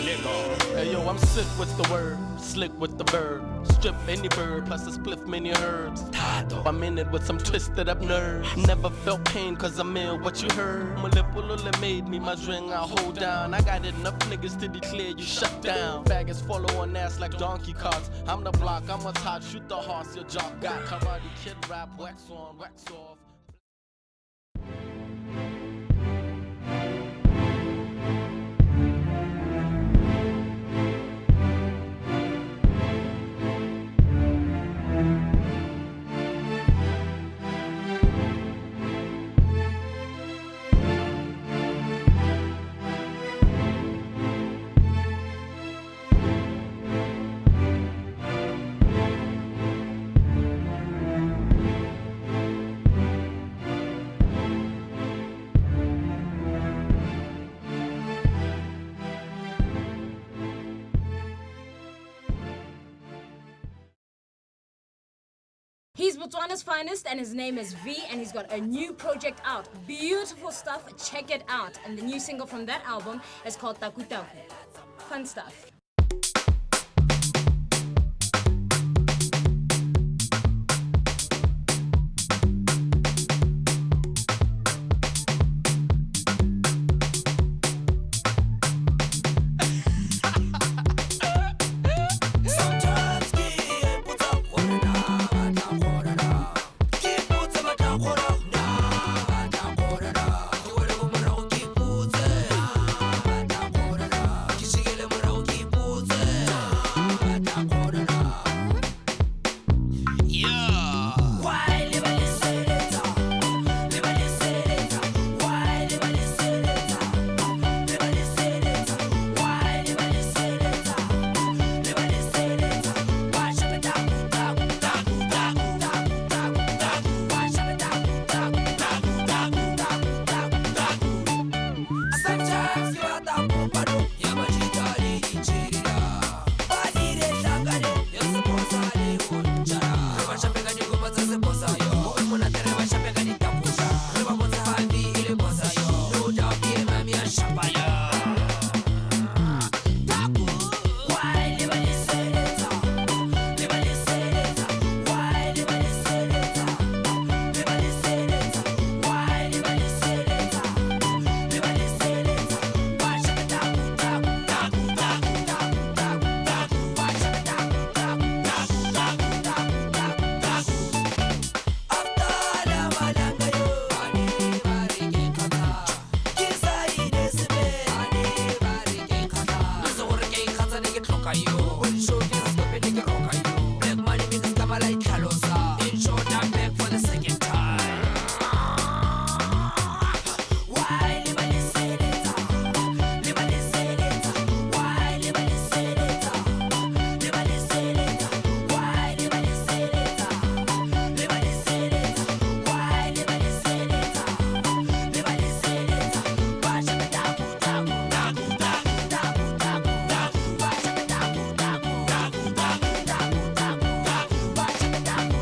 Nigga. Hey yo, I'm sick with the word, slick with the verb. Strip any bird, plus a spliff many herbs. I'm in it with some twisted up nerves. Never felt pain cause I'm in what you heard. Malipulula made me my drink, I hold down. I got enough niggas to declare you shut down. Faggots follow on ass like donkey carts. I'm the block, I'm a top, shoot the horse, your jock got karate kid rap, wax on, wax off. He's Botswana's finest and his name is V, and he's got a new project out. Beautiful stuff, check it out. And the new single from that album is called Taku Taku. Fun stuff. Sometimes ke ipotsa gore na ba tla kgona na. Ke ipotsa ba tla kgona na, ba tla kgona na. Ke wele ko morago ke ipotse, na ba tla kgona na. Ke shekele morago ke ipotse, na ba tla kgona na. Yeah. Why le ba leseletsa? Le ba leseletsa. Why le ba leseletsa? Le ba leseletsa. Why le ba leseletsa? Le ba leseletsa. Wa shape taku taku taku taku taku taku taku. Wa shape taku taku taku taku taku taku taku. Sometimes ke batla kopano ya majita le ditjhirira. Ba dire hlakane ya sephosa le ho ntjhana. Re ba shape ka dingoma tsa sephosa yo. Ho monate re ba shape ka ditakusha. Re ba bontshe happy e le bossa yo. No doubt ke mami ya shapa yo. Taku. Why le ba leseletsa? Le ba leseletsa. Why le ba leseletsa? Le ba leseletsa. Why le ba leseletsa? Le ba leseletsa. Wa shape taku taku taku taku taku taku taku. Wa shape taku taku taku taku taku taku taku. After la malanga yo, ba ne ba re ke kgata. Ke sa ile sebe, ba ne ba re ke kgata. Le se gore ke ikgatsa ne ke tlhoka yo. O nsho ke sa stope ne ke roka yo. Black money make ska mala itlhalosa. In short, I'm back for the second time. Why le ba leseletsa? Le ba leseletsa. Why le ba leseletsa? Le ba leseletsa. Why le ba leseletsa? Le ba leseletsa. Why le ba leseletsa? Le ba leseletsa. Ba shape taku taku taku taku taku taku taku. Ba shape taku taku taku taku taku taku taku. Ba shape taku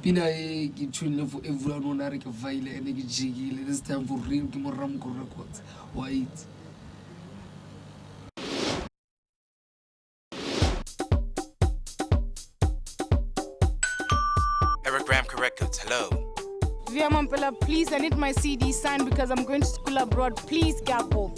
Pina e ke tshwenne for everyone o ne a re ke faile ene ke jekile. This time for real ke mo Ramco Records. Wa itse. Eric Ramco Records, hello. Via Mampela, please, I need my CD signed because I'm going to school abroad. Please, Gapo.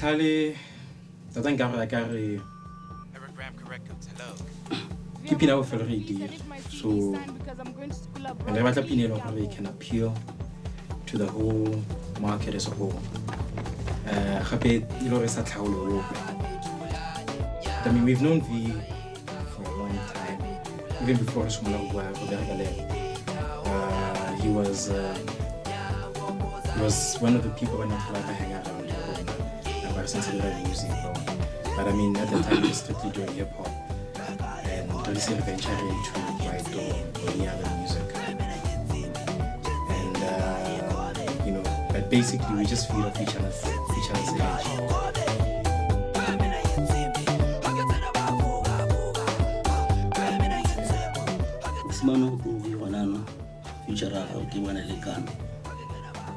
Letlhale tota nka gore ka re Eric Ramka Records, hello. Ke pina bofelo re e dira, so and re batla pina e leng gore e can appeal to the whole market as a whole. Gape e le gore e sa tlhaole ope. I mean, we've known V for a long time, even before re simolola go bua go bereka le ene. He was one of the people ba neng ba hang around le rona nako re santse dira music. But I mean, at the time we were strictly doing hip hop and re se re venture into kwaito or any other music. And but basically we just feed off each other's energy. Mosimane go teng gona anong, future ya gago ke bona le kana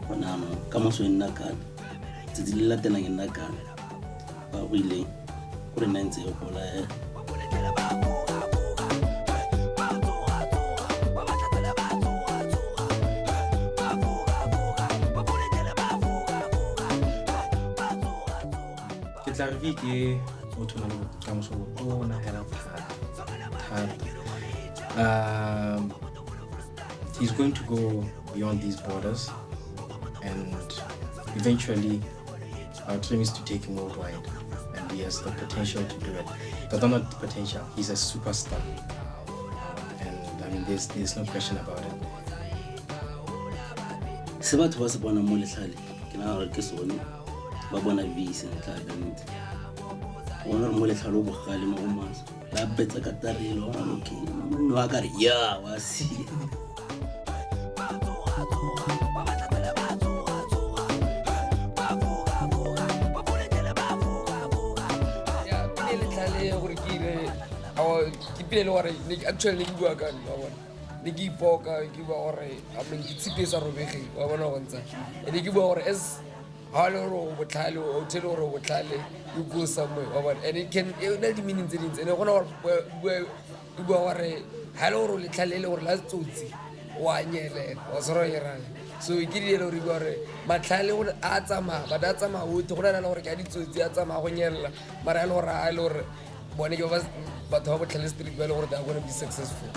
gona anong, ka moso e nna kana, tsatsi le latelang e nna kana, ba go ileng gore nna ntse e gola eh. Ke tla re ke motho o na le bokamoso bo tona hela thata thata. He's going to go beyond these borders, and eventually our dream is to take him worldwide, and he has the potential to do it. But not the potential, he's a superstar, and I mean, there's no question about it. Se batho ba se bonang mo Letlhale, ke nagana gore ke sone ba bona V sentle ka nnete. O bona gore mo Letlhale o bogale mo go maswe, ba betsa ka tarelo, wa okay, monna wa ka re ya wa sia. Ya, pina e Letlhale gore ke ire ke pina e le gore actually ne ke bua ka nna, wa bona, ne ke ipoka, ke bua gore, I mean, ke tshipi e sa robegeng, wa bona go ntsa ene ke bua gore as ga le gore o botlhale, o thele gore o botlhale, you go somewhere, wa bona. And it can e na le di-meaning tse dintsi, and gona gore e bua gore ga e le gore o letlhale e le gore la tsotsi wa nyelela wa tshwara irang. So ke di ele gore e bua gore matlhale gore a tsamaya, but a tsamaya otlhe, go na le gore ke a ditsotsi a tsamaya go nyelela, mara e le gore a e le gore bone ke batho ba botlhale street ba e le gore they are gonna be successful.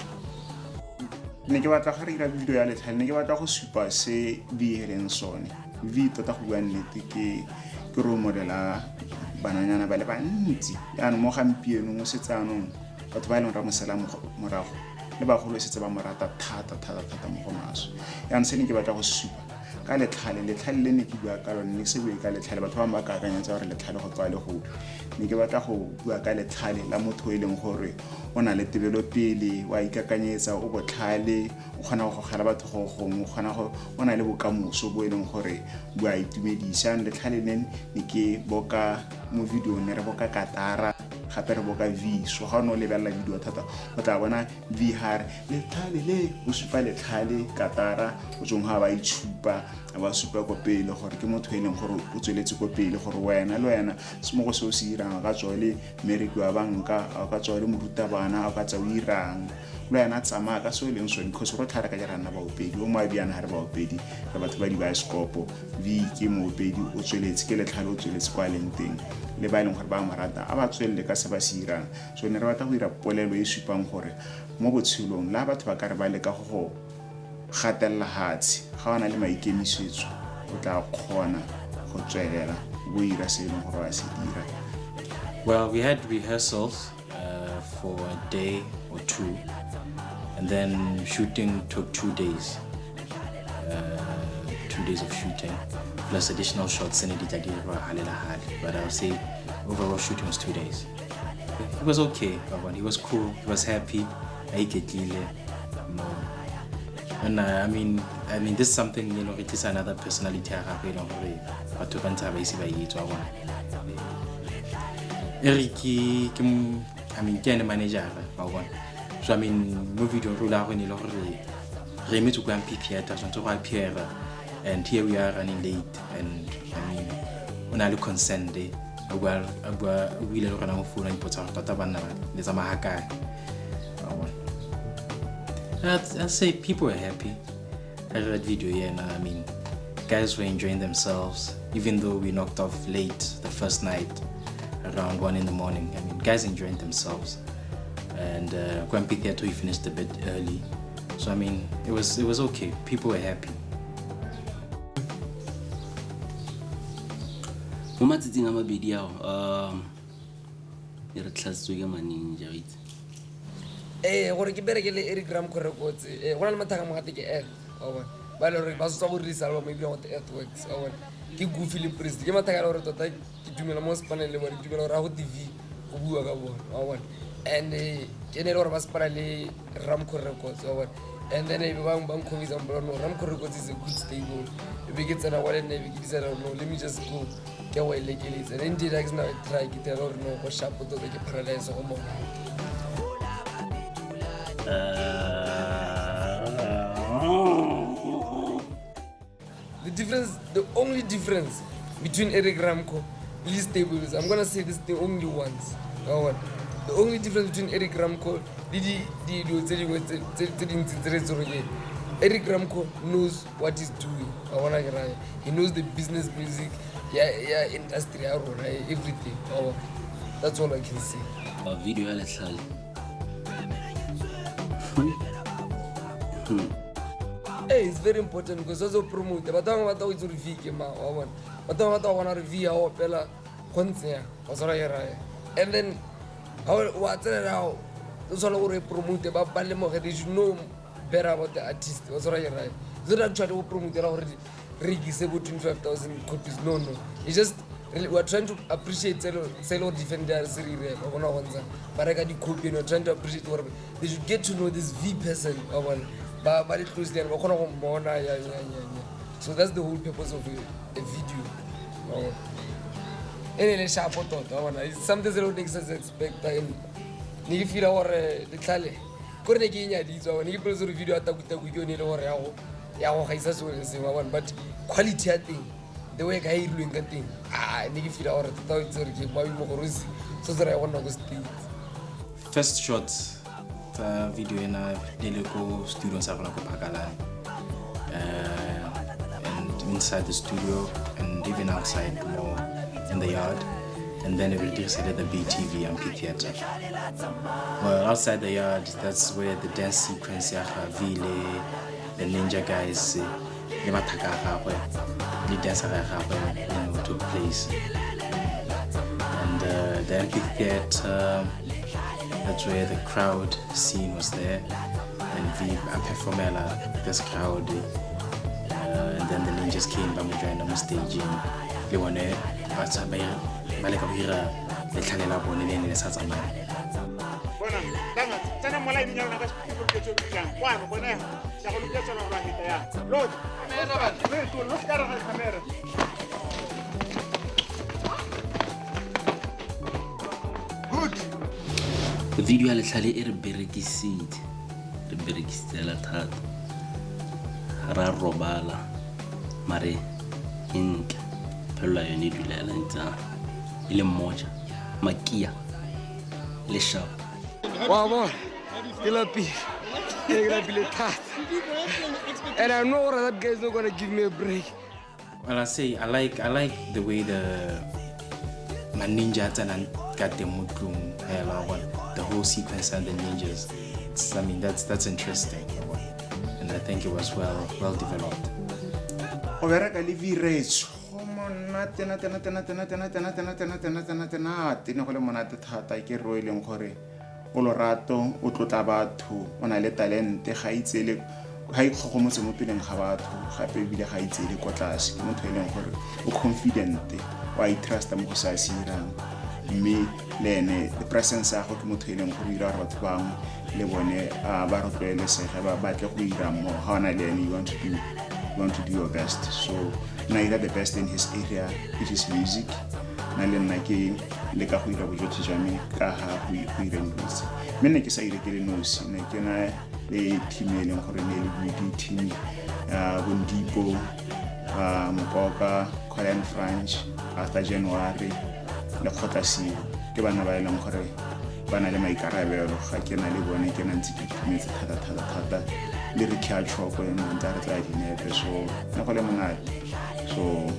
Ne ke batla ga re dira video ya Letlhale, ne ke batla go supa se V e leng sone. V tota, go bua nnete, ke role model a bananyana ba le bantsi. Yaanong mo gampienong o setse anong batho ba e leng ra mosela morago le bagolo e setse ba mo rata thata thata thata mo go maswe. Yaanong se ne ke batla go supa ka letlhale, letlhale le ne ke bua ka lone, ne ke se bue ka letlhale batho ba bangwe ba ka akanyetsa gore letlhale go tswa le gope. Ne ke batla go bua ka letlhale la motho e leng gore o na le tebelopele, wa ikakanyetsa, o botlhale, o kgona go gogela batho go gongwe, o kgona go o na le bokamoso bo e leng gore bo a itumedisa. Jaanong letlhale le ne ke boka mo videong, ne re boka katara, gape re boka V. So ga o ne o lebelela video thata, o tla bona V ga re letlhale le o supa letlhale katara o tsong ga ba itshupa, a ba supa ko pele gore ke motho e leng gore o tsweletse ko pele, gore wena le wena se mo go se o se irang, a ka tswa o le mmereki wa banka, a ka tswa o le morutabana, a ka tswa o irang, le wena tsamaya ka se o leng sone, because rotlhe re ka ja ra nna baopedi. O mo abiana ga re baopedi, re batho ba dibaesekopo. V ke moopedi, o tsweletse, ke letlhale, o tsweletse kwa a leng teng, le ba e leng gore ba mo rata a ba tswelele ka se ba se irang. So ne re batla go dira polelo e supang gore mo botshelong la batho ba ka re ba leka go gatelela hatshe, ga o na le maikemisetso o tla kgona go tswelela o bo ira se e leng gore wa se dira. Well, we had rehearsals for a day or two, and then shooting took 2 days. 2 days of shooting, plus additional shots in. But I would say overall shooting was 2 days. It was okay, Baban. He was cool. He was happy. Iketlile. And I mean, this is something. It is another personality ya gagwe e leng gore batho ba ntse ga ba ise ba e itse, wa bona. Eric ke I mean, ke ene manager wa bona. So I mean, mo video role ya gagwe ne e le gore re emetse ko amphitheater, tshwanetse go appear, and here we are running late, and I mean, o na le concerned, a buile le rona mo phone, a ipotsa gore tota banna ba le tsamaya ga kae, wa bona. I'd say people were happy. I read video, yeah, and I mean, guys were enjoying themselves. Even though we knocked off late the first night, around 1 in the morning. I mean, guys enjoyed themselves. And Kwampi Theatre, we finished a bit early. So I mean, it was okay. People were happy. Mo matsatsing a mabedi ao, e re tlhatsitswe ke maninja, wa itse. Ee, gore ke bereke le Eric Ramco Records, go na le mathaka mo gate ke Earth, wa bona. Ba e le gore ba tswa go release album e bidiwang gote Earthworks, wa bona. Ke Goofy le Priest, ke mathaka a le gore tota ke dumela mo sepaneng le bone, ke dumela gore ga go TV go bua ka bone, wa bona. And ke ne e le gore ba sepana le Ramco Records, wa bona. And then e be ba nconvince ba no, Ramco Records is a good stable. E be ke tsena kwa le nna, e be ke decide no, let me just go ke go e lekeletsa. And then dira ke sena try, ke tela gore no, go sharp tota ke paradise go monate. The difference, the only difference between Eric Ramco, Lee Stables, I'm going to say this the only ones. The only difference between Eric Ramco, Eric Ramco knows what he's doing. He knows the business, music, industry, everything. That's all I can say. Video ya Letlhale. Hey, it's very important because also promote. But don't want to review ke ma, wa bona. But don't want to want to review ya opela go ntse yang, wa tshwara ke raya. And then how wa tsena now, o tshwanela gore promote ba ba lemoge, they should know better about the artist. Wa tshwara ke raya. It's not actually go promote ra gore re rekise bo 25,000 copies. No, no. It's just we are trying to appreciate selo gore defender se re ireng, wa bona go ntse. Ba reka di-copy and we are trying to appreciate gore they should get to know this V person, wa bona. Ba le close le ena, ba kgona go mmona, ya. So that's the whole purpose of a video. Wa bona. E ne le sharp tota, wa bona. It's something se le ne ke sa se expecta, and ne ke feel-a gore Letlhale, kore ne ke e nyaditswe, wa bona. Ne ke ipoletse gore video ya Taku Taku ke yone e le gore ya go gaisa sengwe le sengwe, wa bona. But quality ya teng, the way ka e irilweng ka teng, ne ke feel-a gore tota o itse gore ke Mabi Mogorosi, so se ra ya go nna ko States. First shot tsa video ena ne le ko studio sa rona ko Phakalane. And inside the studio and even outside more in the yard. And then we decided the BTV amphitheater. Well, outside the yard, that's where the dance sequence ya ga Vile, the ninja guys, le mathaka a gagwe, le dance ya gagwe, took place. And the amphitheater, that's where the crowd scene was there, and we performed this crowd, and then the ninjas came ba mo join mo staging. Le bone ba tsa ba ba leka go dira letlhale la bone le ne le sa tsamaye. Bona, tanga, tsena mo line ya rona ka sepikolo ke tse di kwano, bona ya, ya go lokela tsona gore a feta ya. Lord, le to lo ka re ga camera. Good. Video ya Letlhale e re berekisitse, re berekisitse hela thata. Ra robala, mare e ntle. Phelelo ya yone e dula hela ntse e le mmoja, makia le sharp. Wa bona, ke lapile. Ke lapile thata. And I know that guy is not going to give me a break. Well, I say I like the way the my ninja tsenang ka teng mo tlung, hela, wa bona, the whole sequence and the ninjas. That's interesting, and I think it was well developed. Go bereka le V-Rage, go monate, nate, nate, nate, nate, nate, nate, nate, nate, nate, nate, nate, ne go le monate thata. Ke ro e leng gore o lorato, o tlotla batho, o na le talente, ga itseele, ga ikgogomotse mo peleng ga batho, gape ebile ga itseele kwa tlase. Ke motho e leng gore o confident, o a itrusta mo go se a se irang. Mme le ene, the presence ya gagwe ke motho e leng gore o dira gore batho bangwe le bone, ba rotloelesege, ba batle go ira mo. Ga o na le ene, you want to do your best. So na ira the best in his area, which is music. Na le nna ke leka go ira bojotlhe jwa me ka ga go ireng dilo tse. Mme nne ke sa ire ke le nosi, ne ke na le team e leng gore ne e le BD team, Bondipo, Mokoka, Colin French, Arthur January, le Kgotla Sibo. Ke bana ba e leng gore ba na le maikarabelo. Ga ke na le bone, ke na ntse ke itumetse thata, thata, thata. Le re ke a tshoko, ene o ntse a re tsaya dinepe, so ne go le monate. So,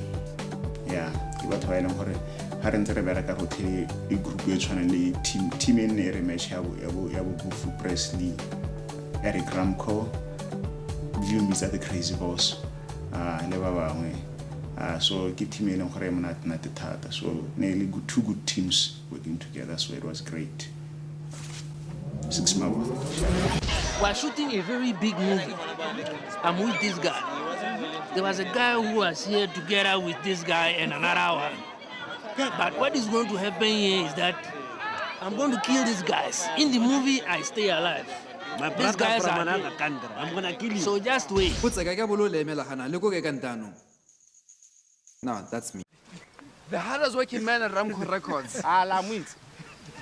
Ya, ke batho ba e leng gore ga re ntse re bereka rotlhe le group e tshwanang le team, team e nne e re match ya bo ya bo ya bo Bufu Presley, Eric Ramco, View Mr. The Crazy Boss, le ba bangwe. So ke team e leng gore e monate-nate thata. So ne le good, two good teams working together, so it was great. Six Mabo. We're shooting a very big movie. I'm with this guy. There was a guy who was here together with this guy and another one. But what is going to happen here is that I'm going to kill these guys. In the movie, I stay alive. My These brother guys from are another country. I'm gonna kill you. So just wait. Go tseka ke bolo le emela gana le ko ke ka ntano. No, that's me. The hardest working man at Ramco Records. Ah, la mwitse.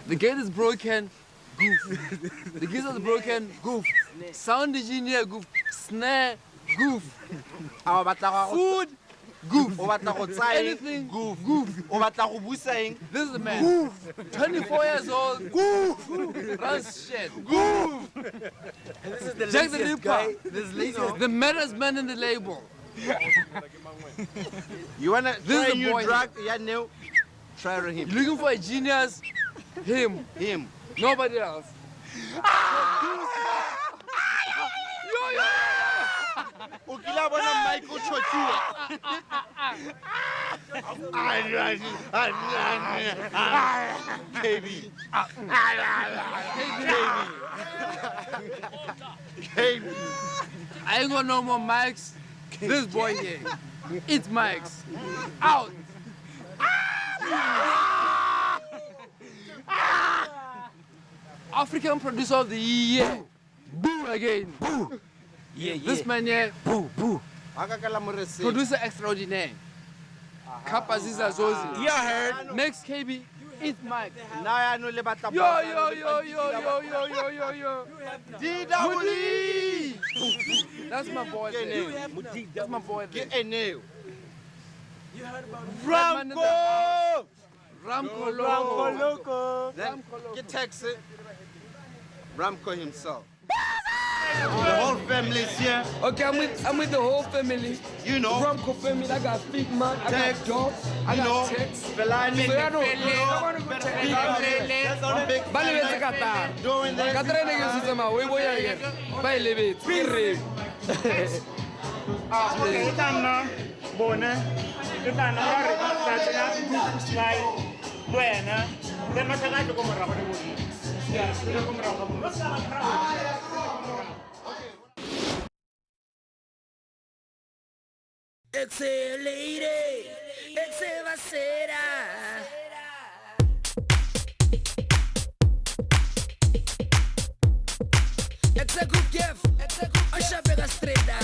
The gate is broken, goof. The guitar is broken, goof. Sound engineer, goof. Snare, goof. A o batla go Food, goof. O batla go tsaya eng? Anything, goof. Goof. O batla go busa eng? This is the man. Goof. 24 years old, goof. Runs shit, goof. This is the Jack the laziest Ripper. guy. This laziest. The maddest man in the label. You wanna This try is a the new boy. drug? Yeah, no. Try him. You looking for a genius? Him. Him. Nobody else. Yo, yo, O kile a bona Mike o tjhotjuwa. KB. KB. I ain't got no more mics. This boy here. It's mics. Out. African producer of the year. Boo again. Boo. Yeah, yeah. This man here. Boo, boo. Akakala morese. Producer extraordinaire. Kappa Ziza Zozi. You heard. Next KB. It's mic. Now I know le batla. Yo, yo, yo, yo, yo, yo, yo, yo, yo. DWE. That's my boy there. That's my boy there. Ke eneo. Ramco! Ramco Loco. Ramco Loco. Then get taxi. Ramco himself. The whole family is here. Okay, I'm with the whole family. You know. Ramco family. I got Big Man, I Tex. got Dog, I You got know. Tex. Felani. So I know. You I wanna go check. Big family. Big Ba lebetse family. Qatar. Doing this. Qatar e ne ke se tsamaya, o e boya again. Ba e lebetse. Ke reng? Ah, okay, e tla nna bone, e tla nna ra re tla tsenya Goof Sly le wena, then mathaka a tle ko morago le bone. Yeah, le ko morago ga bone. O seka wa crowd. Excelente, excevacera. Executive, Osha Estrella.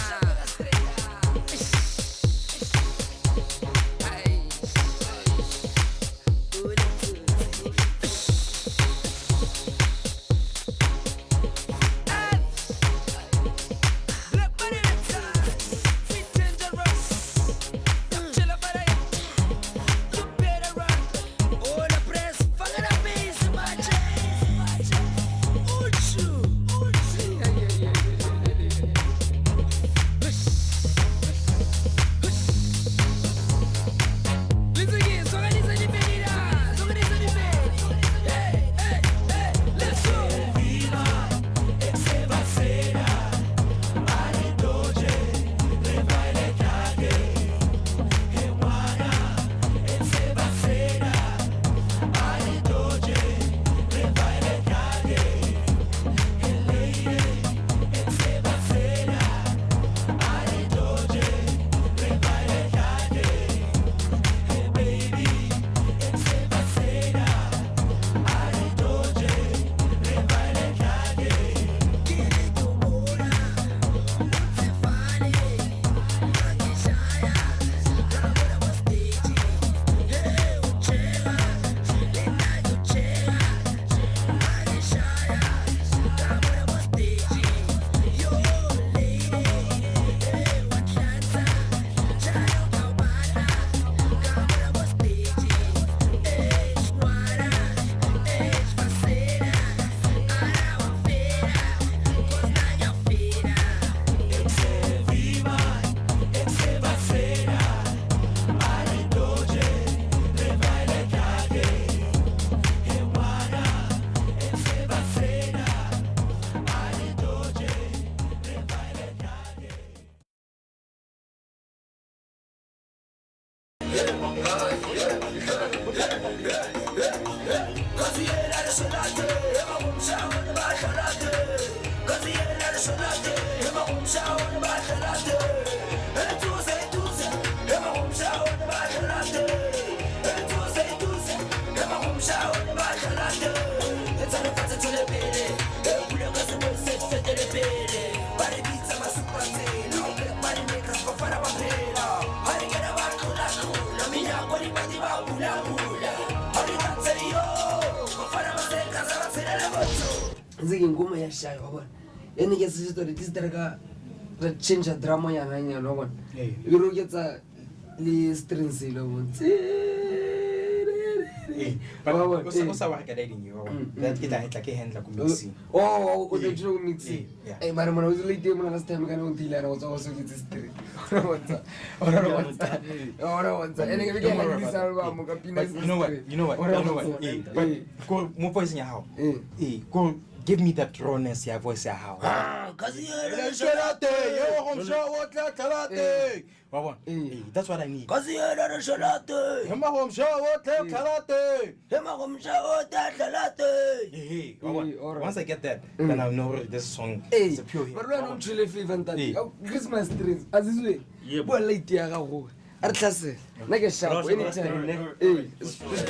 Ntse ke ngoma ya shayo wa bona ene ke se at least re ka re change drama yana nyana wa bona e re oketsa le strings ile wa bona. O sa wa ka ding yo that ke tla ke handle ko mixing. Oh, o tla dira ko mixing. Eh, mara mona o late mona last time kana o ntile ra o tswa go soketse string. Ora bontsha. Ene ke ke la this album ka pina. You know what? You know what? You know what? But go mo voice ya hao. Eh, go give me that rawness ya voice ya hao. That's what I need. Once I get that, then I know this song is a pure hit. But I don't truly feel fantastic. Christmas trees, as is way. Boy, late ya gago. A re tlhasele. Nna ke sharp anytime. Eh, let's do this.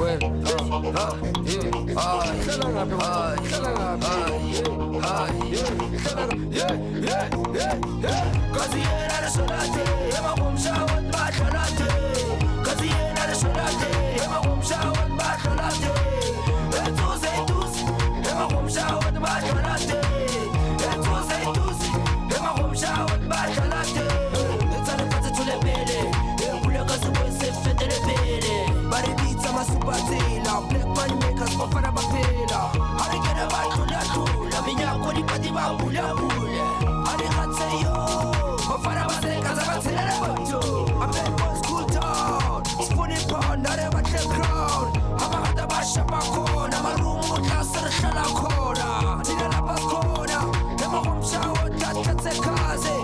Wena, ha, ha, hlala ngaphi, hlala ngaphi, ha, hlala, yeah, yeah, yeah, yeah. Kazi yena lesolate, emakumshawa bahlalate. Kazi yena lesolate, emakumshawa bahlalate. Etuze etuze, emakumshawa bahlalate. Etuze etuze, emakumshawa bahlalate. Etsale fatshe thole pele, ekule ka sebo se fetele pele. Ba re bitsa masupatsela, black money makers bafana ba phela. Ha re kene ba tlola-tlola, menyako dipati ba bula-bula. Ha re kgatse yo, bafana ba seka tsa ba tshelela botho. I'm boys cool down, sifuna iphone, ha re batle crown. Ha ba rata ba shapa khona, marumo tlase re hlala khona. Thina lapha sikhona, emakomshawo tlatlatse khaze.